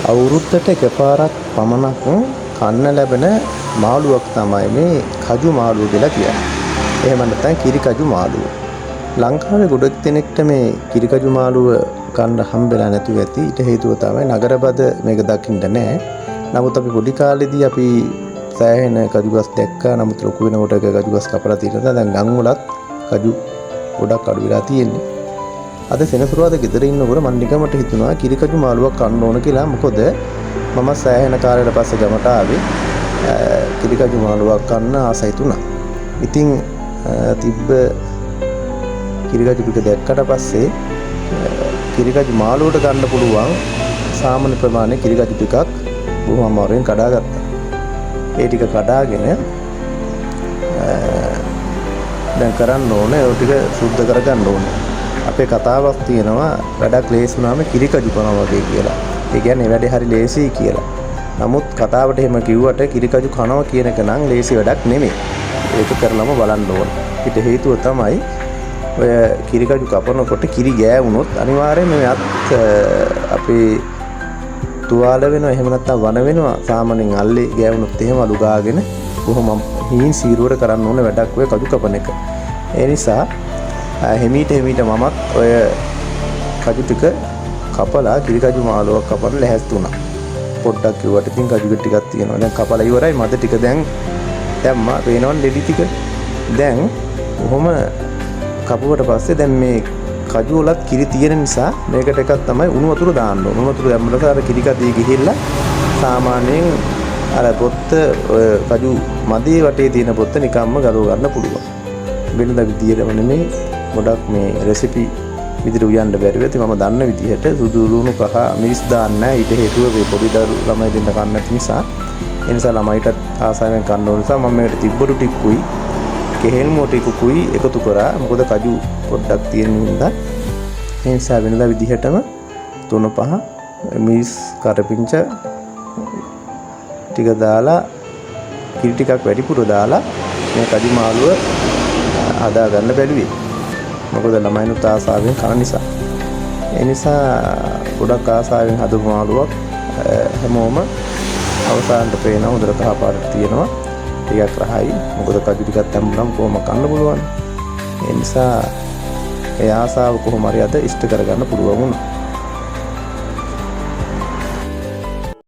අවුරුද්දට එකපාරක් පමණක් කන්න ලැබෙන මාළුවක් තමයි මේ කජු මාළුව කියලා කියන්නේ. එහෙම නැත්නම් කිරි කජු මාළුව. ලංකාවේ ගොඩක් දෙනෙක්ට මේ කිරි කජු මාළුව කන්න හම්බෙලා නැතුව ඇති. ඊට හේතුව තමයි නගරබද මේක දකින්න නෑ. නමුත් අපි පොඩි කාලේදී අපි සෑහෙන කජු ගස් දැක්කා. නමුත් ලොකු වෙනකොට ඒක කජු ගස් කපලා තියෙනවා. දැන් ගම් වලත් කජු ගොඩක් අඩු වෙලා තියෙන්නේ. අද සෙනසුරාදා ගෙදර ඉන්නකොට මං නිකමට හිතුණා කිරි කජු මාළුවක් කන්න ඕන කියලා. මොකද මම සෑහෙන කාලයකට පස්සේ ගමට ආවේ. කිරි කජු මාළුවක් කන්න ආස හිතුණා. ඉතින් තිබ්බ කිරි කජු ටික දැක්කට පස්සේ කිරි කජු මාළුවට ගන්න පුළුවන් සාමාන්‍ය ප්‍රමාණයේ කිරි කජු ටිකක් බොහොම අමාරුවෙන් කඩාගත්තා. ඒ ටික කඩාගෙන දැන් කරන්න ඕනේ ඔය ටික සුද්ධ කරගන්න ඕනේ. අපේ කතාවක් තියෙනවා වැඩක් ලේසි වුණාම කිරි කජු කනවා වගේ කියලා. ඒ කියන්නේ වැඩේ හරි ලේසියි කියලා. නමුත් කතාවට එහෙම කිව්වට කිරි කජු කනවා කියන එක නම් ලේසි වැඩක් නෙමෙයි. ඒක කරලම බලන්න ඕන. ඊට හේතුව තමයි ඔය කිරි කජු කපනකොට කිරි ගෑවුනොත් අනිවාර්යයෙන්ම මේ අත් අපේ තුවාල වෙනවා, එහෙම නැත්නම් වන වෙනවා. සාමාන්‍යයෙන් අල්ලේ ගෑවුනොත් එහෙම අලු ගාගෙන බොහොම හීන් සීරුවට කරන්න ඕන වැඩක් ඔය කජු කපන එක. ඒ නිසා හිමීට හිමීට මමත් ඔය කජු ටික කපලා කිරි කජු මාළුවක් කපන්න ලැහැස්ති වුණා. පොඩ්ඩක් කිව්වට ඉතින් කජු ටිකක් තියෙනවා. දැන් කපලා ඉවරයි. මද ටික දැන් දැම්මා. පේනවනේ ලෙඩි ටික. දැන් ඔහොම කපුවට පස්සේ දැන් මේ කජු වලත් කිරි තියෙන නිසා මේකට එකක් තමයි උණු වතුර දාන්න ඕන. උණු වතුර දැම්මට අර කිරි කදී ගිහිල්ලා සාමාන්‍යයෙන් අර පොත්ත ඔය කජු මදේ වටේ තියෙන පොත්ත නිකම්ම ගලව ගන්න පුළුවන්. වෙනද විදියටම නෙමෙයි, ගොඩක් මේ රෙසිපි විදිහට උයන්න බැරිව. ඉතින් මම දන්න විදිහට සුදු ලුණු කහ මිරිස් දාන්න නෑ. ඊට හේතුව මේ පොඩි දරු ළමයි දෙන්න කන්න නැති නිසා. ඒ නිසා ළමයිටත් ආසාවෙන් කන්න ඕන නිසා මම මේකට තිබ්බටු ටිකකුයි කෙහෙල් මුව ටිකකුයි එකතු කරා. මොකද කජු පොඩ්ඩක් තියෙන හින්දා. ඒ නිසා වෙනදා විදිහටම තුන පහ මිරිස් කරපිංච ටික දාලා කිරි ටිකක් වැඩිපුර දාලා මේ කජු මාළුව හදා ගන්න බැලුවේ. මොකද ළමයිනුත් ආසාවෙන් කන නිසා. ඒ නිසා ගොඩක් ආසාවෙන් හදපු මාළුවක් හැමෝම අවසානට පේනවා හොඳට කහ පාටට තියෙනවා. ටිකක් රහයි. මොකද කජු ටිකක් තැඹුනම කොහොම කන්න පුළුවන්. ඒ නිසා ඒ ආසාව කොහොම හරි අද ඉෂ්ට කරගන්න පුළුවන් වුණා.